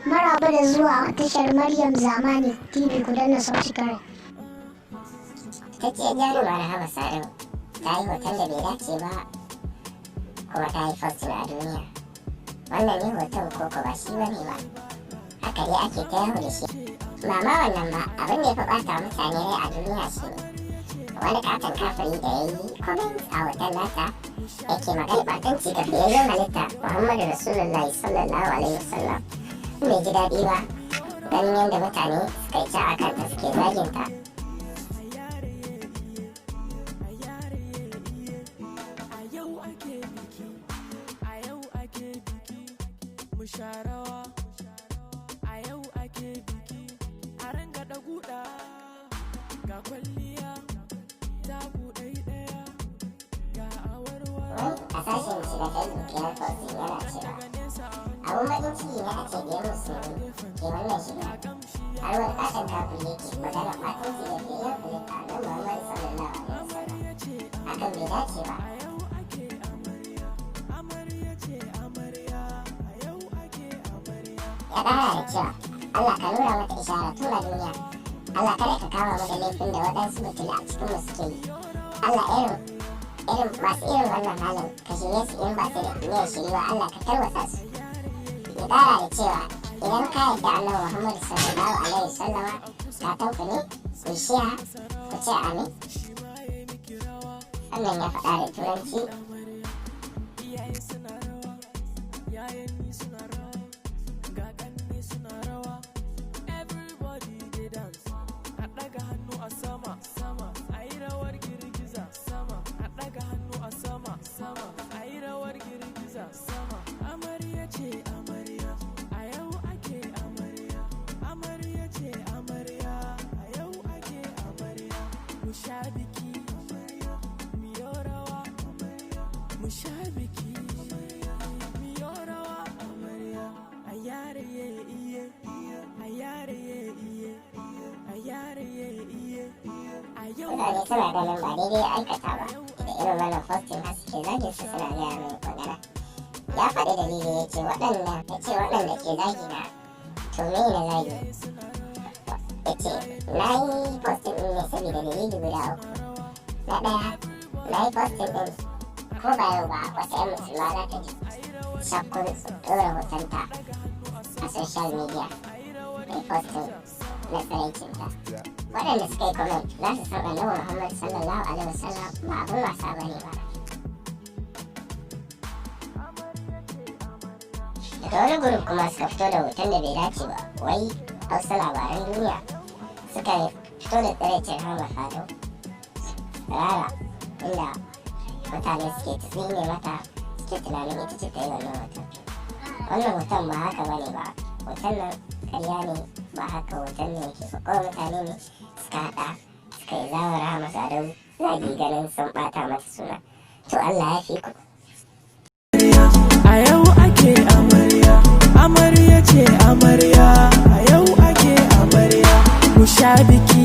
Maraba da zuwa tashar Maryam Zamani TV. Ku danna subscribe. Fitacciyar jaruma Rahama Sadau ta yi hoton da bai dace ba, kuma ta yi posting a duniya. Wannan ne hoton ko ko ba shi bane ba? Haka dai ake ta yawo da shi. Ba ma wannan ba, abin da ya fi ɓata mutane rai a duniya shi ne wani katon kafiri da ya yi comment a hoton nata, yake magana batanci ga fiyayyen halitta Muhammadu Rasulullahi sallallahu alaihi wasallam. Bai ji daɗi ba ganin yadda mutane suka yi ca a kanta, suke zaginta. A yau ake biki, a yau ake biki, mu sha rawa. A yau ake biki, a ranga da guda, ga kwalliya, ta ɗai ɗaya, ga awarwaro. Wai a sashen shi na Facebook ya posting, yana cewa, "Abun bakin ciki ne a ce biyar musulmi ke wannan shiga, har wani katon kafiri yake magana batanci da fiyayyen halitta Annabi Muhammad sallallahu alaihi wasallam. Hakan bai dace ba." A yau ake amarya, amarya ce amarya, a yau ake amarya. Ya ƙara da cewa, "Allah ka nuna mata ishara tun a duniya. Allah kada ka kama mu da laifin da waɗansu mutune a cikin mu suke yi. Allah, irin irin masu irin wannan halin ka shirye su, in ba su da niyyar shiriwa Allah ka tarwatsa su." Ya ƙara da cewa, "Idan ka yarda Annabi Muhammad sallallahu alaihi wasallama kakanku ne, ku share, ku ce amin." Sannan ya faɗa da Turanci. Iyaye suna rawa, yayanni suna rawa, ga ƙanne suna rawa. Everybody dey dance. A ɗaga hannu a sama, sama, a yi rawar girgiza, sama, a ɗaga hannu a sama, sama, a yi rawar girgiza, sama. Amarya ce amarya, a yau ake amarya, amarya ce amarya, a yau ake amarya. Mu sha biki, mu yo rawa, mu sha biki, mu yo rawa, amarya. A yare ye iye, a yare ye iye, a yare ye iye, a yau. Mutane suna ganin ba daidai ya aikata ba da irin wannan posting, har suke zagin su, suna gaya mai magana. Ya faɗi dalili, ya ce waɗanda ya ce waɗanda ke zagi na, to me na zagi? Ya ce, "Na yi posting ɗin ne saboda dalili guda uku. Na ɗaya, na yi posting ɗin ko ba yau ba wata 'yan musulma za ta ji shakkun ɗora hotonta a social media mai posting na tsiraicinta. Waɗanda suka yi comment za su san Annabi Muhammad sallallahu alaihi wasallam ba abin wasa ba ne ba." Daga wani group kuma suka fito da hoton da bai dace ba, wai Hausa Labaran Duniya, suka fito da tsiraicin Rahama Sadau rara, inda mutane suke ta tsine mata, suke tunanin ita ce ta yi wannan hoton. Wannan hoton ba haka bane ba, hoton nan ƙarya ne, ba haka hoton ne yake ba. Kawai mutane ne suka haɗa suka yi zawon Rahama Sadau zagi, ganin sun ɓata mata suna. To Allah ya fi ku. A yau ake amarya, amarya ce amarya, a yau ake amarya. Mu sha biki.